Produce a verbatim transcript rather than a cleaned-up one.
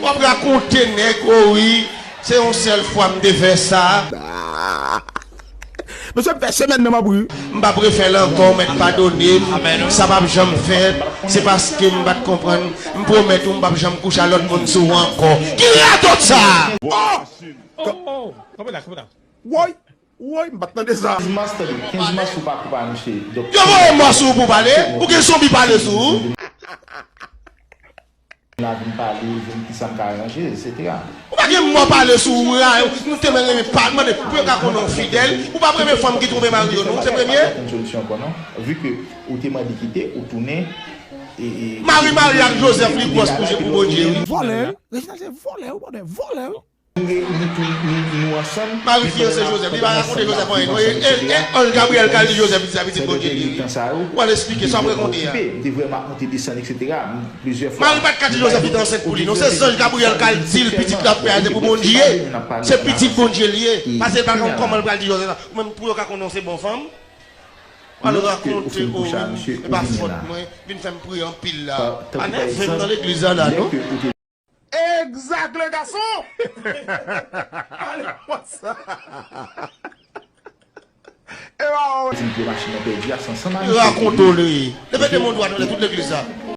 W ap rakonte nèg, o wi, se yon sèl fwa m te fè sa. Mesye, m fè semèn nan m ap ri. M p ap refè l ankò, w mèt padone m. Sa p ap janm fèt. Se paske m pa t konprann. M pwomèt ou, m p ap janm kouche a lòt moun sou ou ankò. Ki radòt sa? Oh! Oh, oh, oh. Kanpe la, kanpe la. Woy! Woy, m pa t tande sa. Kenz mas, tande. Kenz mas ou pa koupa misye. Yo voye mò sou ou pou pale? Ou gen zonbi pale sou ou? La vin pale, vin ki sa m ka aranje, etsetera. Ou pa gen mò pale sou ou, ra, nou te renmen pa, mande pou yo ka konnen w fidèl. Ou pa premye fanm ki twonpe mari yo, non, se premye. Yon solisyon ankò, non? Vu que ou te mande kite, ou tounen, e, e, Mari marye ak Joseph, li pwòs pou Bondye, wi. Vòlè, wi. Reginald se vòlè, wi, bòdè, vòlè, wi. Nou, nou, nou, nou ansanm. Mari fiyanse Joseph, li pa rakonte Joseph anyen, non. E, e, e, anj Gabriel k al di Joseph, li di sa pitit Bondye li ye. Ou al esplike sa w rakonte a. M te vrèman ap monte desann, etsetera. Plizyè fwa. Mari pa t ka di Joseph li te ansent pou li, non. Se zanj Gabriel k al di l pitit l ap fè a, se pou Bondye. Se pitit Bondye li ye. Paske l pa konn kòman l pral di Joseph sa. Ou menm pou yo ka konnen w se bon fanm. Ou al rakonte, o wi, e pa fòt mwen, vin fè m priye anpil la. Pa nève m nan legliz la, la, non. Exact, le garçon! Ale konsa. E pa ou. Di m ke machin nan pèdi a, se ansanm a misye. Rakonte w li. Leve de moun dwat anlè tout legliz la.